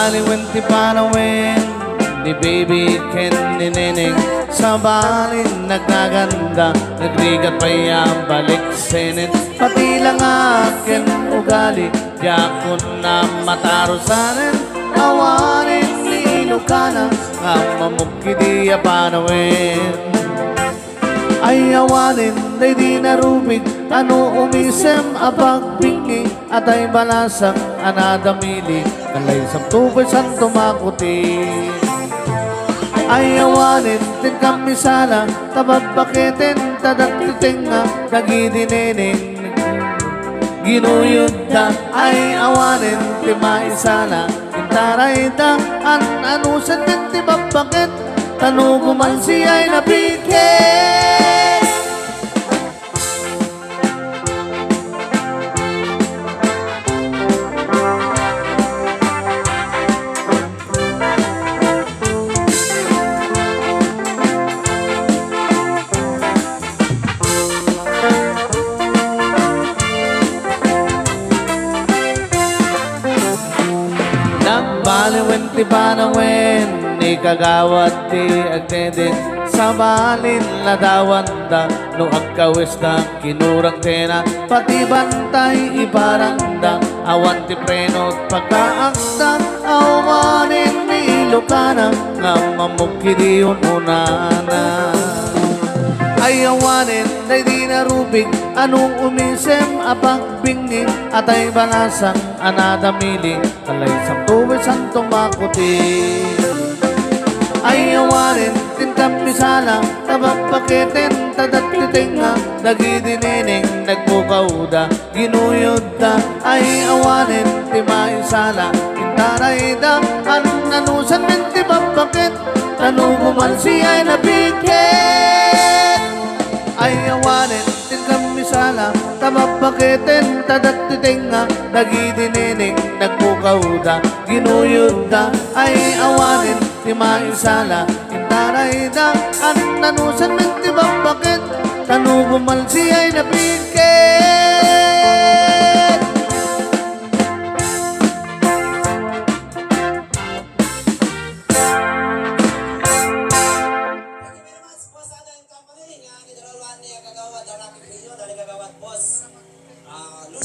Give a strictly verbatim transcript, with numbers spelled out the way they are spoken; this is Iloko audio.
Aliwen ti panawen ni Baby ken ni Neneng, sabalin nagnaganda, nagrigat pay a balik senen. Pati langag ken ugali, diakon a matarusanen, awanen ni Ilokana nga mamugkidi a panawen. Ay awanen daydi narubig a no umisem a pagbingi, atay balasang a nadamili, kalaysang tuboy santo makuti. Ay awanen ti kamisala, ta babbaketen ta dagiti tengnga dagiti Neneng ginuyodda. Ay awanen ti maisala, intarayda, an-anusen ti babbaket, ta no gumansiay napiket. Nagbaliwen ti panawen ni kagawad ti agdedeng, sabalin ladawanda no agkawesda, kinurang tena pati bantay iparangda, awan ti preno pagkaakda, awanen ni Ilokana nga mamugkidi ununana. Ay awanen daydi narubig a no umisem a pagbingi, atay balasang a nadamili, kalaysang tuboy santo makuti. Ay awanen ti kamisala, ta babbaketen ta dagiti tengnga dagiti Neneng nagbukawda, ginuyodda. Ay awanen ti maisala, intarayda, an-anusen ti babbaket, ta no gumansiay napiket. Ay awanen ti kamisala, ta babbaketen ta dagiti tengnga dagiti Neneng nagbukawda, ginuyodda. Ay awanen ti maisala, intarayda, an-anusen ti babbaket, ta no gumansiay napiket. Boss, ada yung company nga gidaralan ni Kagawad Rocky Trillo, dari Kagawad Boss, ah, Lucio.